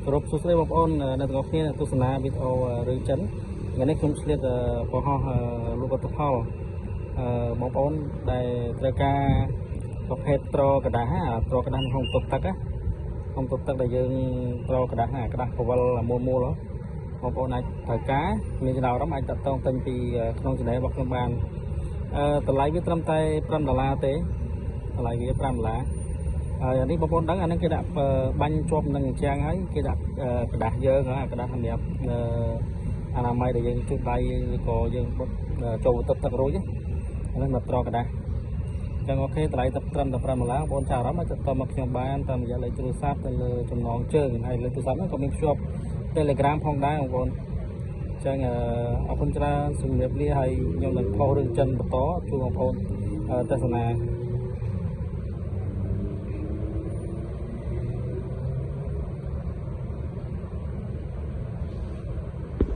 គោរពសួស្តីបងប្អូនអ្នកទាំងអស់គ្នាទស្សនាវីដេអូរឿងចិនថ្ងៃនេះខ្ញុំឆ្លៀតបង្ហោះលក់ផលិតផលបងប្អូនដែលត្រូវការប្រភេទត្រក្រដាសត្រក្រដាសក្នុងបន្ទប់ទឹកក្នុងបន្ទប់ទឹកដែលយើងត្រក្រដាសក្រដាសពវលមូលមូលបងប្អូនអាចត្រូវការមានចំណាប់អារម្មណ៍អាចតាក់ទងទិញពីក្នុង channel របស់ខ្ញុំបានតម្លៃវាត្រឹមតែ5ដុល្លារទេតម្លៃវា5ដុល្លារហើយអានេះបងប្អូនដឹងអាហ្នឹងគេដាក់បាញ់ជាប់នឹងជាងហើយគេដាក់ក្រដាសយើងក្រដាសសម្រាប់អនាម័យដែលយើងជូតដៃឬក៏យើងចូលបន្ទប់ទឹករួចអាហ្នឹងមកត្រក្រដាសចឹង OK តម្លៃត្រឹមតែ5ដុល្លារបងប្អូនចាប់អារម្មណ៍អាចតមកខ្ញុំបានតាមរយៈលេខទូរស័ព្ទទៅលើចំណងជើងហើយលេខទូរស័ព្ទហ្នឹងក៏មានភ្ជាប់ Telegram ផងដែរបងប្អូនចឹងអរគុណច្រើនជំរាបលាហើយខ្ញុំនឹងផុសរឿងចិនបន្តជូនបងប្អូនទស្សនា។